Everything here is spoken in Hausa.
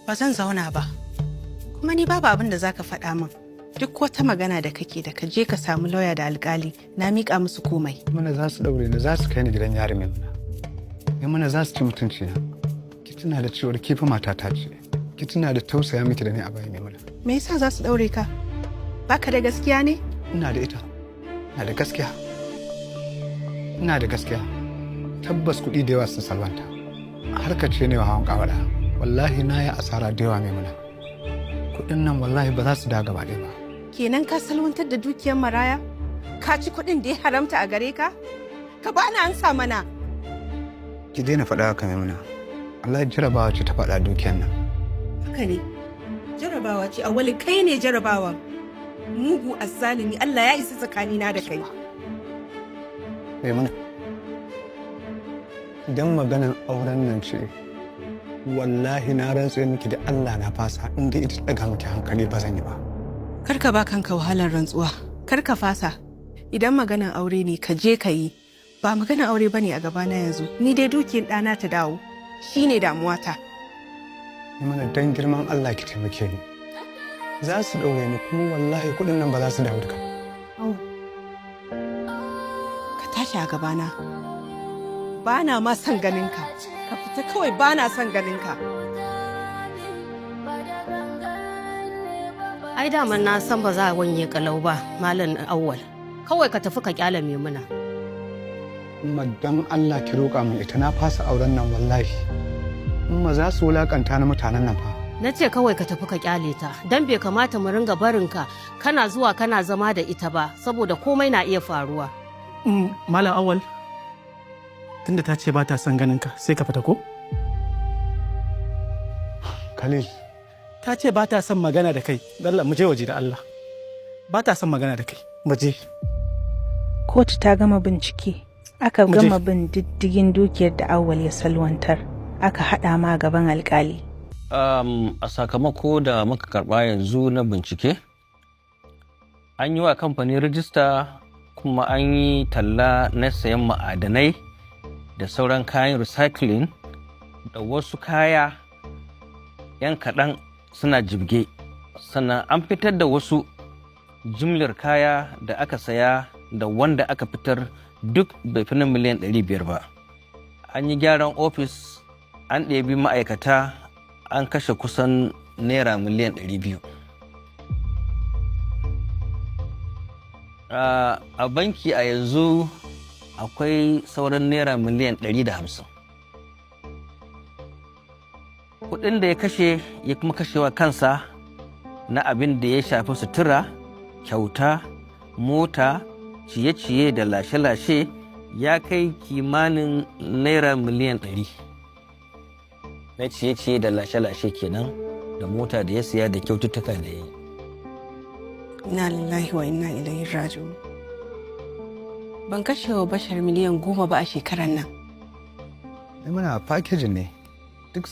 Ba zan zauna ba. Kuma ni babu abin da zaka faɗa min. Duk wata magana da kake da ka je ka samu lauya da alkali, na miƙa musu komai. Mana za su daure ni, za su kai ni gidan yari, Maimuna. Maimuna, za su ci mutunci na. Ki tuna da cewar ke fa matata ce. Ki tuna da tausaya miki da ni a baya, Maimuna. Me yasa za su ɗaure ka? Baka da gaskiya ne? Ina da ita. Ina da gaskiya. Ina da gaskiya. Tabbas kuɗi da yawa sun salwanta. Harkar ce ne wa hawan kawara. Wallahi na yi asara da yawa, Maimuna. Kuɗin nan wallahi ba za su dawo gaba ɗaya ba. Kenan ka salwantar da dukiyar maraya? Ka ci kuɗin da ya haramta a gare ka? Ka bani ansa mana. Ki daina faɗa haka, Maimuna. Allah, jarabawa ce ta faɗa dukiyar nan. Haka ne. Jarabawa ce, Awali, kai ne jarabawa. Mugu, azzalimi, Allah ya isa tsakanina da kai. Maimuna. Idan maganan auren nan ce, wallahi na rantse miki da Allah na fasa. In dai ita ta ɗaga miki hankali, ba zan yi ba. Kar ka ba kanka wahalar rantsuwa. Kar ka fasa. Idan maganan aure ne, ka je ka yi. Ba maganan aure bane a gabana yanzu. Ni dai dukiyar ɗana ta dawo. Shine damuwata. Maimuna, dan girman Allah ki taimake ni. Za su ɗaure ni kuma wallahi kuɗin nan ba za su dawo duka. Au. Ka tashi a gabana. Ba na ma son ganinka. Ka fita kawai, ba na son ganinka. Ai daman na san ba za a wanye kalau ba, Malam Awwal. Kawai ka tafi ka kyale Maimuna. Umma, dan Allah ki roƙa min ita, na fasa auren nan wallahi. Umma, za su wulakanta na mutanen nan fa. Na ce kawai ka tafi ka kyale ta, dan bai kamata mu ringa barinka kana zuwa kana zama da ita ba, saboda komai na iya faruwa. Malam Awal, tunda ta ce ba ta son ganin ka, sai ka fita ko? Khalil. Ta ce ba ta son magana da kai. Allah, mu je waje da Allah. Ba ta son magana da kai. Mu je. Kotu ta gama bincike. Aka Mu je. gama bin diddigin dukiyar da Awwal ya salwantar. Aka haɗa ma gaban alkali. A sakamako da muka karba yanzu na bincike, an yi wa kamfanin rijista kuma an yi talla na sayan ma'adanai da sauran kayan recycling da wasu kaya 'yan kaɗan suna jibge. Sannan an fitar da wasu jimlar kaya da aka saya da wanda aka fitar duk bai fi na miliyan 500 ba. An yi gyaran ofis, an ɗebi ma'aikata, an kashe kusan naira miliyan 200. A banki a yanzu akwai sauran naira miliyan 150. Kuɗin da ya kashe ya kuma kashewa kansa na abin da ya shafi sutura, kyauta, mota, ciye-ciye da lashe-lashe ya kai kimanin naira miliyan 100. Na ciye-ciye da lashe-lashe kenan, da mota da ya siya da kyaututtuka da ya yi. Inna lillahi wa inna ilaihi raji'un. Ban kashe wa Bashar miliyan 10 ba a shekarar nan. Muna packaging ne duk.